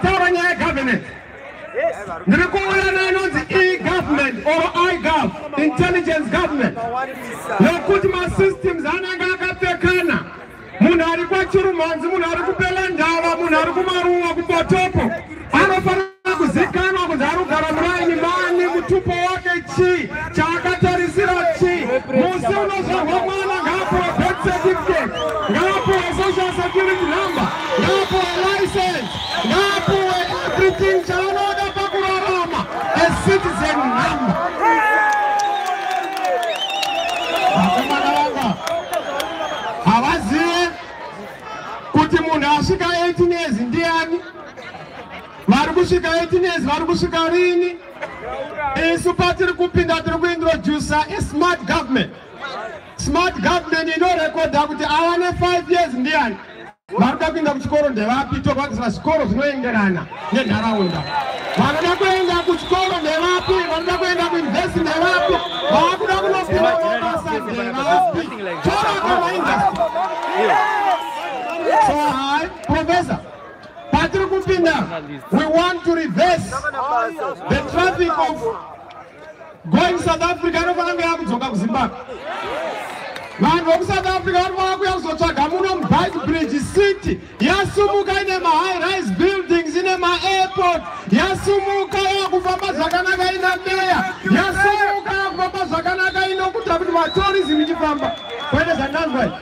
Ndataura nyaya yegovernance. Ndiri kuuya neinonzi e-government or iGov, intelligence government, yokuti masystems anenge akapfekana. Munhu ari kwaChirumhanzi, munhu ari kuPelandava, munhu ari kuMaruwa, kuPotopo, anofanira kuzikanwa kunzi ari kugara muraini mani, mutupo wake chii, chaakatarisira chii. Musi unozvarwa mwana ngaapuwe birth certificate, ngaapuwe social security number, ngaapuwe license, ngaapuwe everything chaanoda pakurarama, a citizen number. Vakomana vanga havazive kuti munhu asvika 18 years ndiani, vari kusvika 18 years vari kusvika rini. Isu patiri kupinda tiri kuintrodusa ismart government. Smart government inorekodha kuti ava ne5 years ndiani, vari kuda kuenda kuchikoro ndevapi, togadzira zvikoro zvinoenderana nenharaunda. Vanoda kuenda kuchikoro ndevapi, vanoda kuenda kuuniversity ndevapi, vaakuda kunopinda mabasa ndevapi, toraka maindustry. So hi professor, patiri kupinda we want to reverse the traffic of going South Africa. Inofanira kunge yakudzoka kuZimbabwe. Vanhu vekuSouth Africa vanofanira kuuya kuzotsvaga muno muBeitbridge City. Yasumuka, ine mahigh rise buildings, ine maairport, yasumuka, yakufamba zvakanaka, ina meya, yasumuka, yakufamba zvakanaka, inokuita kuti matourism ichifamba, kwete zvandanzwa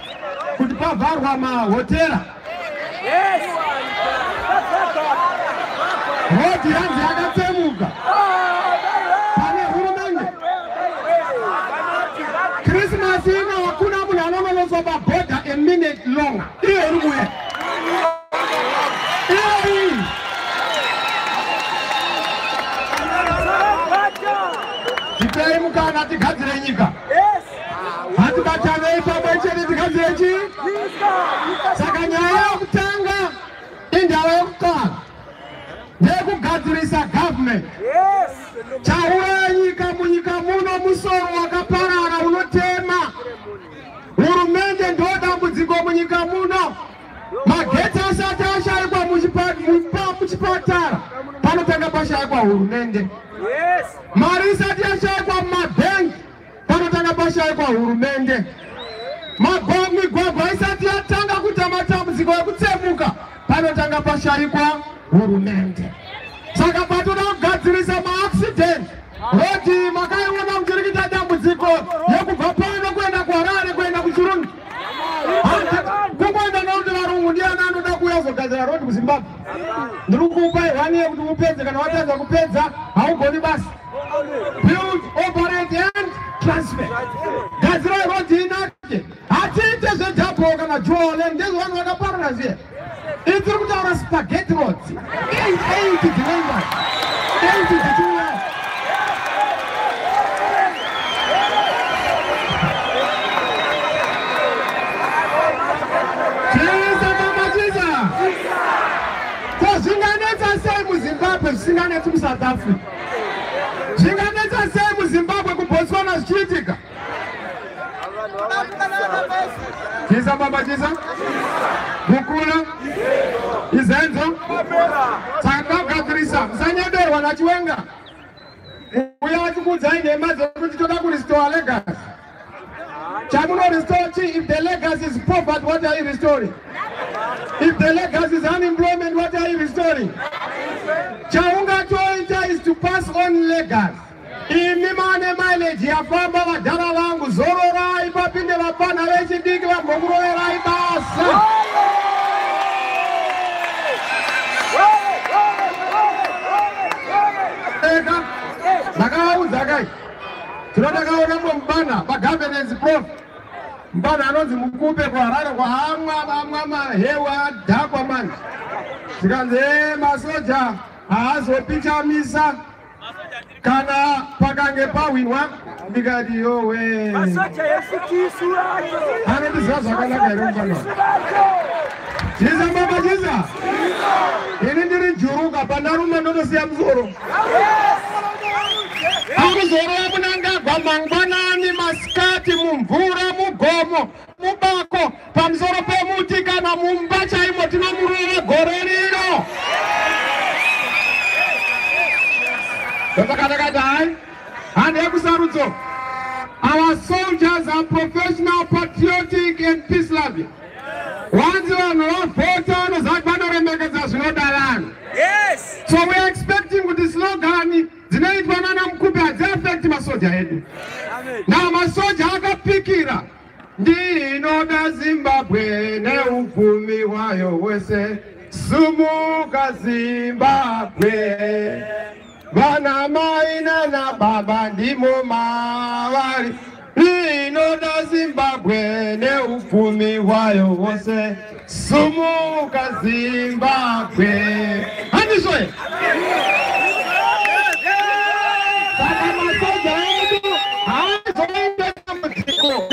kuti pavharwa mahotera. Rodhi yanzi yakatsemuka pane hurumende. Christmas ino hakuna munhu anononotswa pabhodha a minute longer. Iyo iri kuuya iyo iyi. Tipei mukana tigadzire nyika. Hatibatanei pamwe chete tigadzire chii. Saka nyaya yokutanga, indava yokutanga ndeyekugadzirisa government. Chauraya nyika munyika muno musoro wakaparara unotema. Hurumende ndo dambudziko munyika muno. Magetsi asati ashayikwa muchipatara, panotanga pashayikwa hurumende. Mari isati yashayikwa mumabhengi, panotanga pashayikwa hurumende. Migwagwa isati yatanga kuita matambudziko ekutsemuka, panotanga pashayikwa hurumende. Saka patoda kugadzirisa maaccident, rodhi makaiona muchiri kuita dambudziko yekubva pano kuenda kuHarare, kuenda kuChirungu, kungoenda nokuti varungu ndiani anoda kuuya kuzogadzira rodhi kuZimbabwe? Ndiri kukupai one year kuti upedze. Kana watadza kupedza, haugoni basa. Build, operate and transfer. Gadzirai rodhi inake. Hatiite zvedouble kana dual lane, ndezvo vanhu vakaparara zviya. Itiri kutaura spaghetti roads, eight eight dzinoenda, eight dzichiuya. Chisa mama, chisa. Ko zvinganetsa sei muZimbabwe zvisinganetsi muSouth Africa? Zvinganetsa sei muZimbabwe, kuBotswana zvichiitika? Chisa baba, chisa mukula izenzo. Saka ndakugadzirisa. Musanyenderwa naChiwenga uya achikuudzai nhema dzekuti toda kurestore legacy. Chamunorestore chi? If the legacy is poverty, what are you restoring? If the legacy is unemployment, what are you restoring? Chaungatoita is to pass on legacy. Imi mane mileage yafamba, vadhara vangu, zororai papinde vapana vechidiki vambokuroverai basa. Eka ndakavaudza kai, tino ndakaona mumwe mubana pagovernance, prof, mubana anonzi Mukupe kuHarare, kwaamwa vamwa mahewa adhakwa manje. Zvikanzi, "E, masoja haazopichamisa kana pakange pahwinwa." Ndikati, "Yowe." Masoja yesikisu acho. Anondiziva zvakanaka here mufana? Chiza baba, chiza. Ini ndiri njuruka, pandarume ndotosiya musoro. Akuzorova Munangagwa mangwanani, masikati, mumvura, mugomo, mubako, pamusoro pemuti, kana mumba chaimo, tinomurova gore rino. Ndosaka takati hai, handei kusarudzo. Our soldiers are professional, patriotic and peace loving. Wanzi vanhu vavhota vanoziva kuti vanoremekedza zvinoda vanhu. Yes. So we are expecting kuti slogan dzinoitwa nana Mukupe hadziaffecti masoja edu. Amen. Na masoja akapikira, "Ndinoda Zimbabwe neupfumi hwayo hwese. Sumuka Zimbabwe, vana mai nana baba ndimo mavari. Ndinoda Zimbabwe neupfumi hwayo hwose. Sumuka Zimbabwe." Handizvo here? Saka masoja edu haazoite dambudziko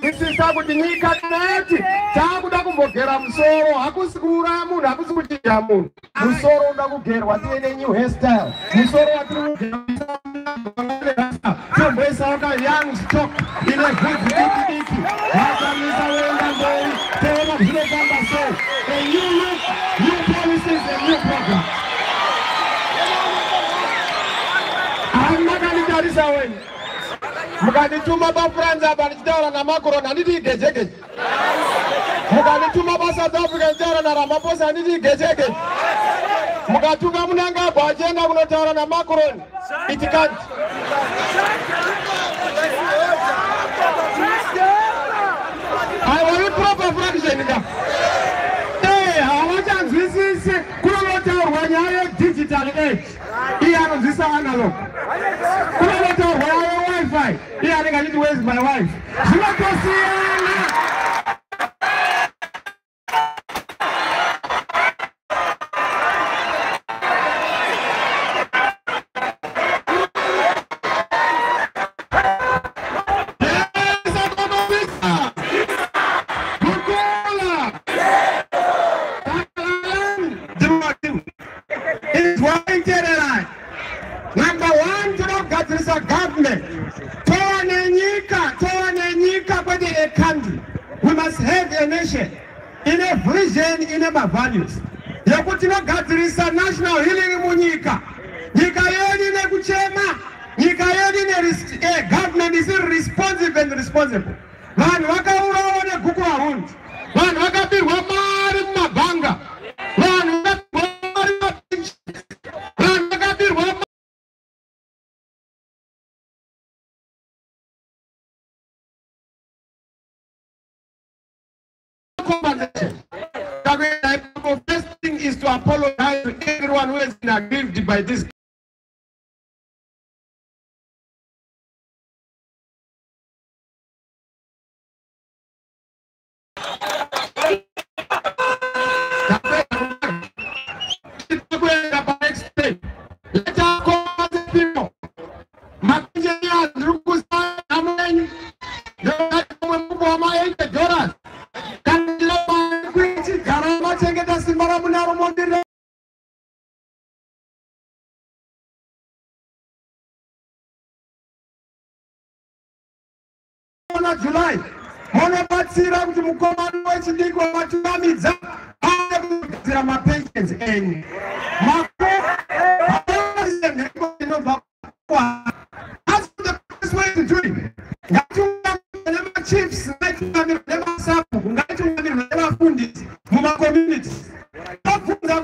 nzwisisa kuti nyika tinati taakuda kumbogera musoro. Hakusi kuuraya munhu, hakusi kuchinja munhu. Musoro unoda kugerwa, tive nenew hairstyle. Musoro watiri kugera tomboisawo ka young stock ine vhudzi diki diki. Vakamisa voenda mberi, toona zvinofamba. So a new look, new policies and new program. Makanditarisa wenyu, mukandituma paFrance apa ndichitaura naMacron, handiti igejegeje? Mukandituma paSouth Africa ndichitaura naRamaphosa, handiti igejegeje? Mukatuma Mnangagwa achienda kunotaura naMacron, it can't. Aiwa, iproper fraction ka. Havachanzwisisi kunonotaurwa nyaya yedigital age, iye anonzwisa analog. Kunonotaurwa nyaya yeWiFi, iye anenge achiti, "Where's my wife?" Zvinotosiyana. Yes, Gukula. Inzwaitererai. Number one, toda kugadzirisa government. Tova nenyika, tova nenyika, kwete a country. We must have a nation ine vision, ine mavalues yekuti tinogadzirisa national healing munyika. Nyika yedu ine kuchema, nyika yedu ine government isiri responsive and responsible. Vanhu vakaurawa neGukurahundi, vanhu vakabirwa mari mumabhanga, vanhu vakabirwa mari mapensions, vanhu vakabirwa compensation. First thing is to apologize to everyone who has been aggrieved by this. Kuenda panext step. Let us compensate people. Maengineers, ndiri kusana menyu ndoumwe mupo wama$80. Kana ndinokuchigara machengeta simba ramunaro mondirira. Muna July munobatsira kuti mukomana wechidiki wamatungamidza aone kugadzira mapensions enyu. Mheko inobva kwa. That's the best way to do it. Ngatiungamirwe nemachiefs, ngatiungamirwe nemasabhuku, ngatiungamirwe nevafundisi mumacommunities. Tobvunza